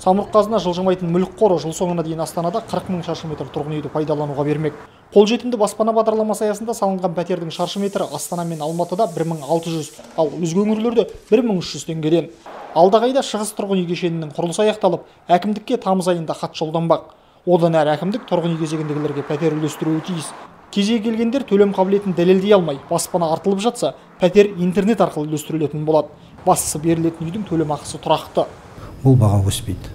Самұрық Қазына жылжымайтын мүлік қоры жыл соңына дейін Астанада 40 мың шаршы метр тұрғын үйді пайдалануға бермек. Қолжетімді баспана бағдарламасы аясында салынған пәтердің шаршы метрі Астана мен Алматыда 1600, ал өзге өңірлерде 1300 теңгеден. Алдағы айда Шығыс тұрғын үй кешенінің құрылысы аяқталып, әкімдікке тамыз айында хат жолданбақ. Одан әрі әкімдік тұрғын үй кезегіндегілерге пәтер үлестіруі тиіс. Кезегі келгендер төлем қабілетін дәлелдей алмай, баспана артылып жатса, пәтер интернет арқылы үлестірілетін болады. Бастысы, берілетін үйдің төлем ақысы тұрақты. Бұл баға өспейді.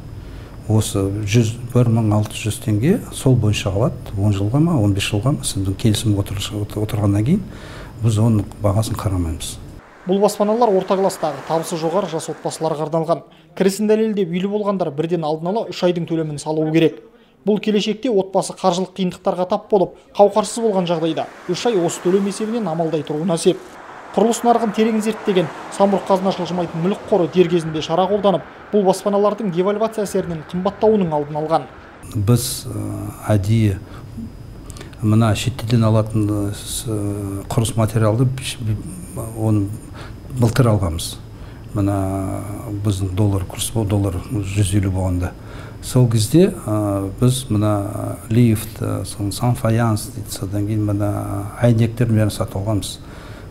Осы 1600 теңге сол бойынша қалады. 10 жылға ма, 15 жылға ма, сіздің келісім отырғаннан кейін біз оның бағасын қарамаймыз. Бұл баспаналар орта кластағы табысы жоғары жас отбасыларға арналған. Кірісін дәлелдеп үйлі болғандар бірден алдын ала 3 айдың төлемін салуы керек. Бұл келешекте отбасы қаржылық қиындықтарға тап болып, қауқарсыз болған жағдайда 3 ай осы төлем есебінен амалдай тұруына сеп. Құрылыс нарығын терең зерттеген Самұрық Қазына жылжымайтын мүлік қоры дер кезінде шара қолданып, бұл баспаналардың девальвация әсерінен қымбаттауының алдын алған. Біз әдейі мына шетелден алатын құрылыс материалды оны былтыр алғанбыз. Мына біздің доллар курс, доллар 150 болғанда. Сол кезде біз мына лифт, санфаянс дейді, содан кейін мына әйнектердің бәрін сатып алғанбыз.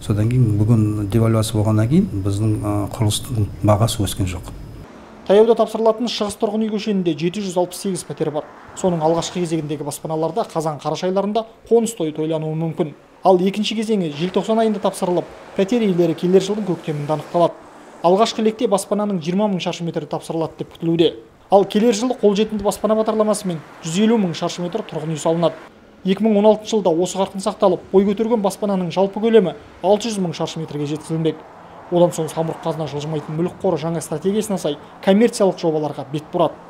Содан кейін бүгін девальвация болғаннан кейін біздің құрылыстың бағасы өскен жоқ. Таяуда тапсырылатын Шығыс тұрғын үй кешенінде 768 пәтер бар. Соның алғашқы кезегіндегі баспаналарда қазан-қараша айларында қоныс тойы тойлануы мүмкін. Ал екінші кезеңі желтоқсан айында тапсырылып, пәтер иелері келер жылдың көктемінде анықталады. Алғашқы лекте баспананың 20 мың шаршы метрі тапсырылады деп күтілуде. Ал келер жылы қолжетімді баспана бағдарламасымен 150 мың шаршы метр тұрғын үй салынады. 2016 жылда осы қарқын сақталып, бой көтерген баспананың жалпы көлемі 600 мың шаршы метрге жеткізілмек. Одан соң Самұрық Қазына жылжымайтын мүлік қоры жаңа стратегиясына сай коммерциялық жобаларға бет бұрады.